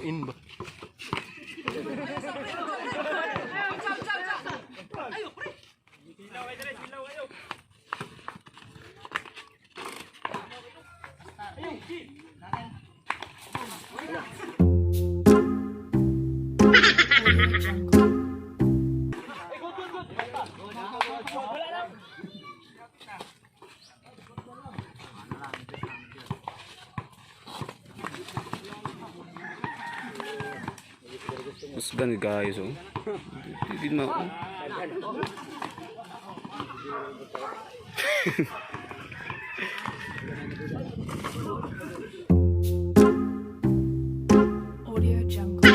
In ba? Usgan guys oh. Hindi ma. Oh. Audio Jungle.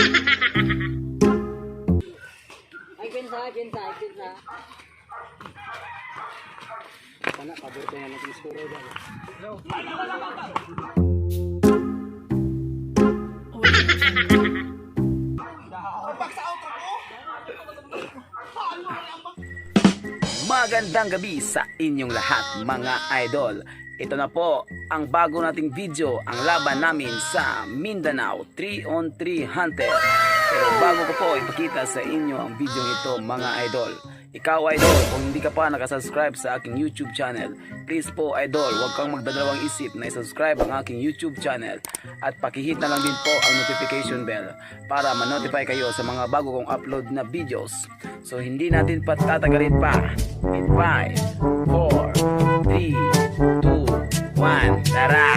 Ay, kinsa, kinsa, kinsa. Kana pabor ko nga natin score ba. Audio Jungle. Magandang gabi sa inyong lahat, mga idol. Ito na po ang bago nating video, ang laban namin sa Mindanao 3 on 3 Hunter. Pero bago ko po ipakita sa inyo ang video ito, mga idol. Ikaw, idol, kung hindi ka pa nakasubscribe sa aking YouTube channel, please po, idol, huwag kang magdadalawang isip na isubscribe ang aking YouTube channel at pakihit na lang din po ang notification bell para ma-notify kayo sa mga bago kong upload na videos. So hindi natin patatagalin pa. In 5, 4, 3, 2, 1, tara!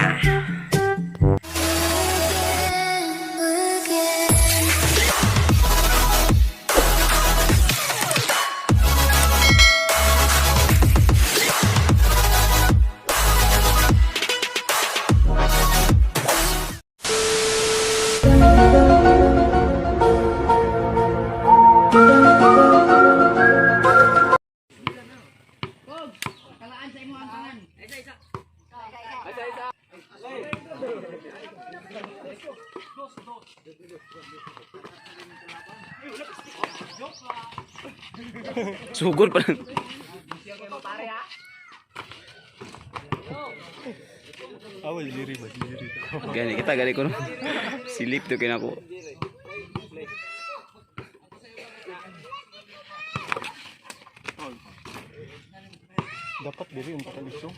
Sugod pa lang. Awal diri ba diri. Gani kita gani ko no. Silip to kinako. Dapat diri ang pakaliso.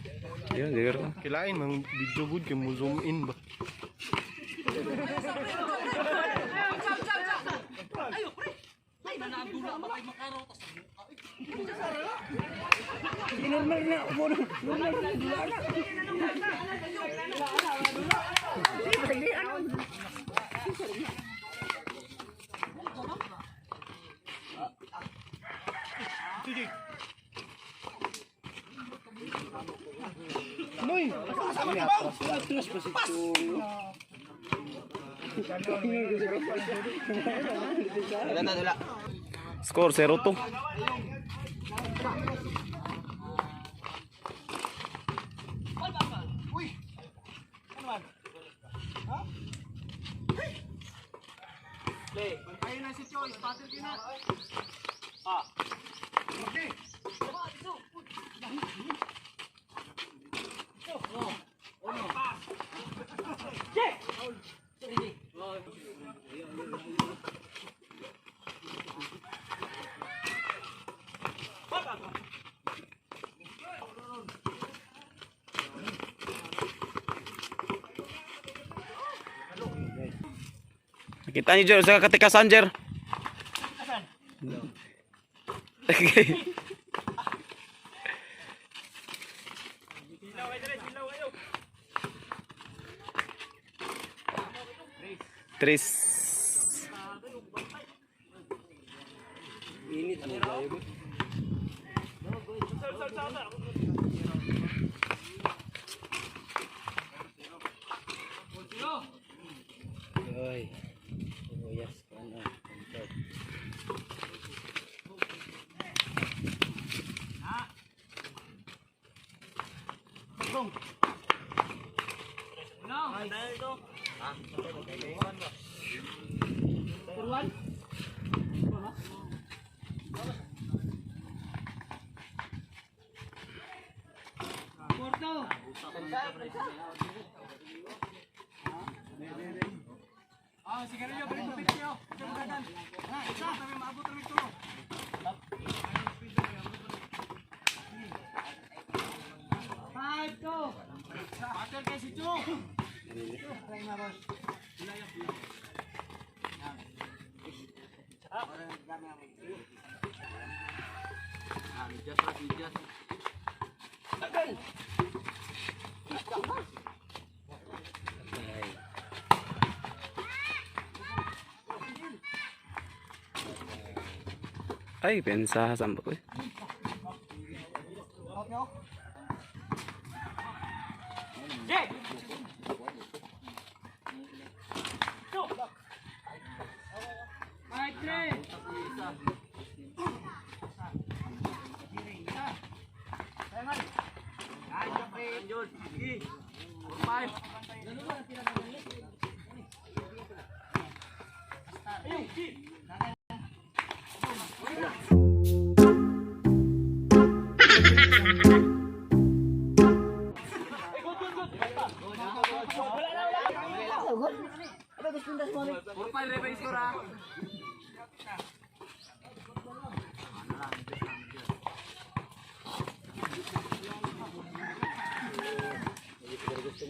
Yun, diri ra. Kilain mang video good kay mo zoom in ba. Noy, Score 0-2. Nakita niyo Jer, sa katikasan, Jer. Okay. Tres. Init ang layo ko. Ay. Oh yes, ano. Ay, pensa sa ko eh.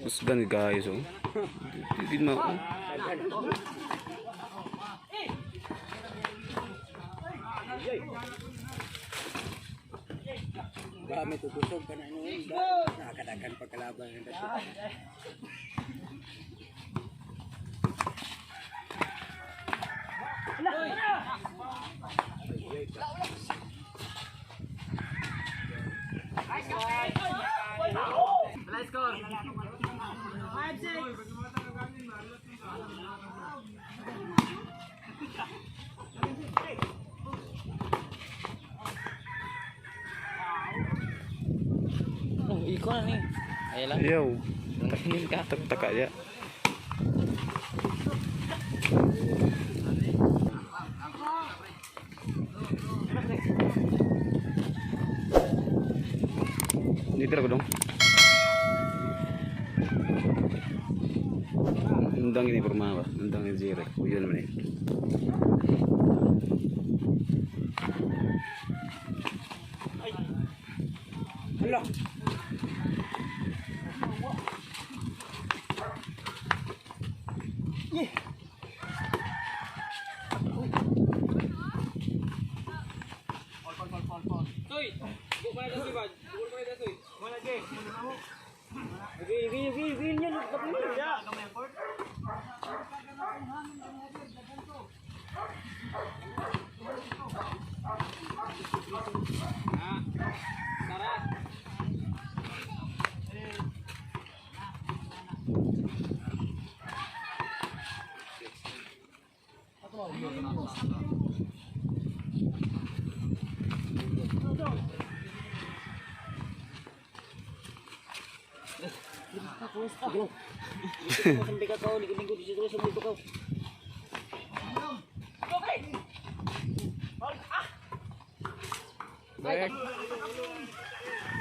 Usgan guys oh. Di ma oh. Ba may tutusog ka na ano. Nakakadagan pagkalaban ng dati. Oh, iko na ni. Ay lang. Ayaw. Tingin ka. Taka ya. Dito ko dong. Undang ini perma ba? Undang ini zero. Uyo naman eh.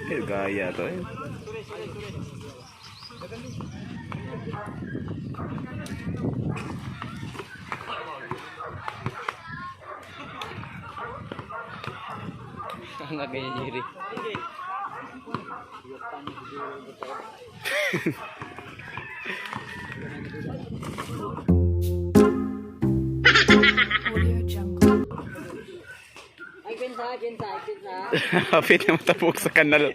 Eh, gaya to eh. Ang ganyan Jerry. Audio Jungle. Ay, pinsa, pinsa, pinsa. Hapit na matapok sa kanal.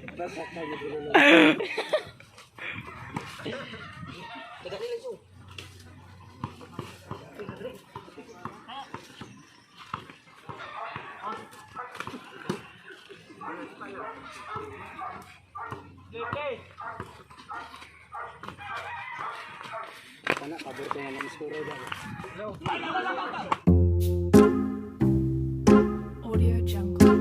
Kana pabor ko na ng score ba. Audio Jungle.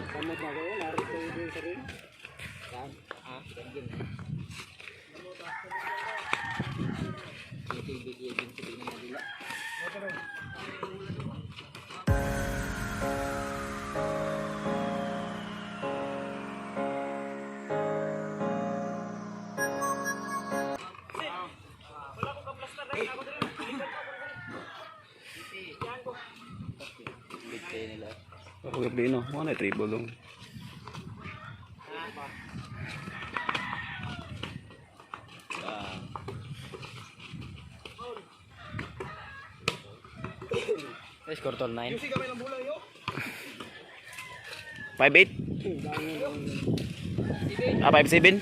Kamot na kayo, narito yung sa rin. Big kayo nila. Ako gabi no. Wala na dribble dong. Ay, score 12-9. 5-8. Ah, 5-7.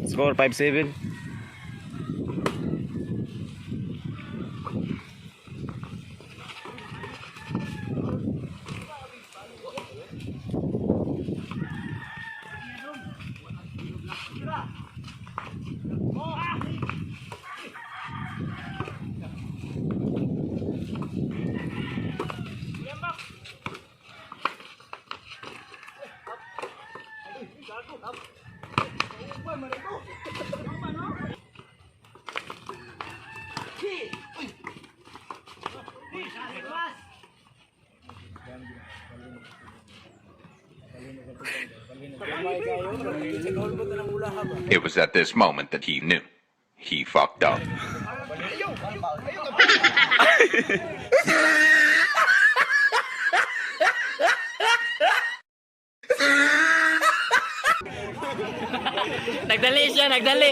Score 5-7. It was at this moment that he knew. He fucked up. Nagdali siya, nagdali.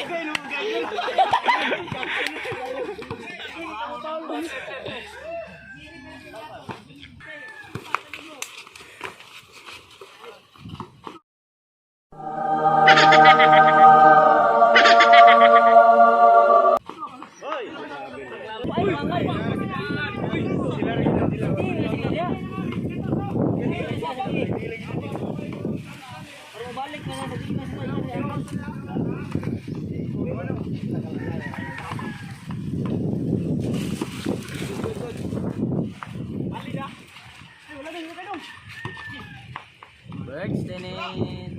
Birds tinin.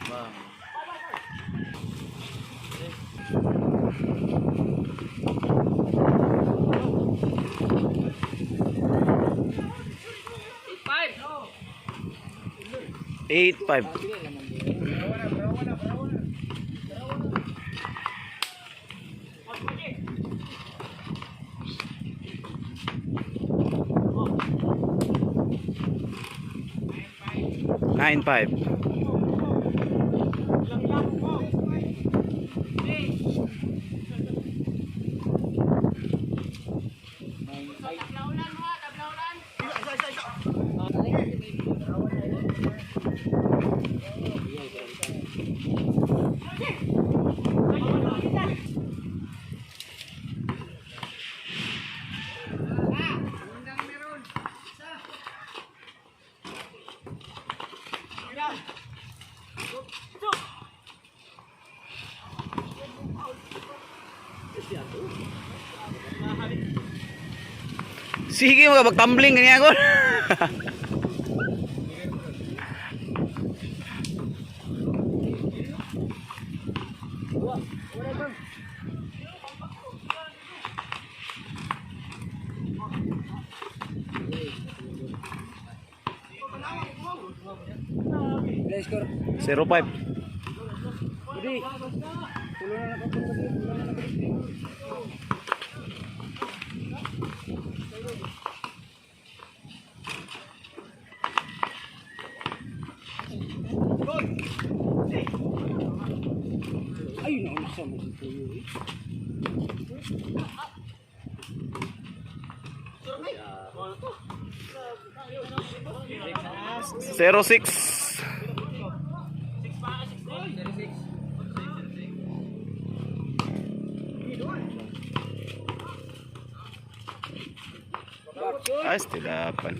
Bang. Eight five. 9-5. Sige, mga pagtumbling ganyan ako. Let's score. 0-5. Udi. Tulo na nakatulog. Tulo na nakatulog. Ay, naunsa mo si Tuyo eh. 0-6. Ay, stilapan.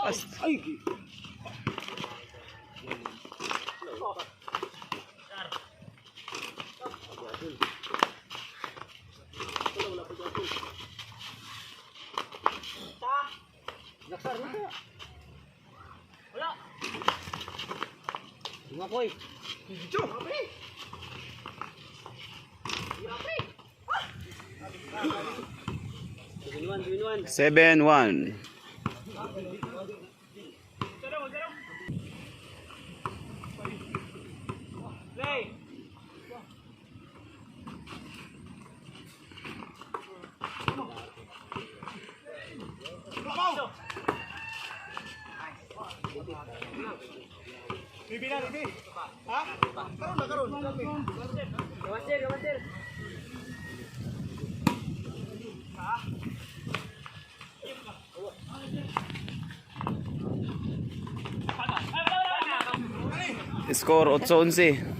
Ay! Dumakoy. 7-1. Score 8-11.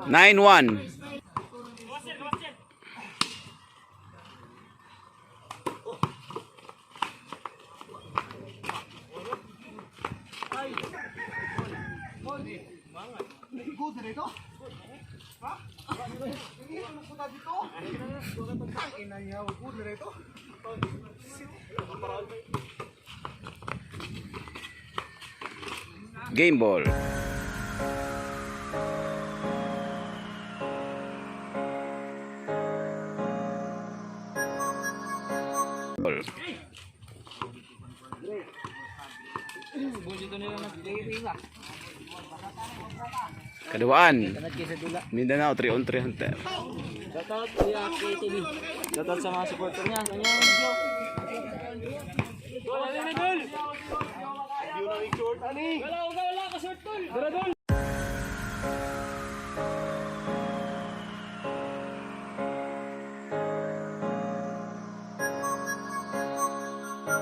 9-1. Game ball. Ball. Kaduaan. Mindanao 3 on 3 hunter. Shoutout Kuya KTV. Shoutout sa mga supporter niya. Kanya. Gol! Gol! Gol! Wala, wala, wala ka short tol. Dara dol.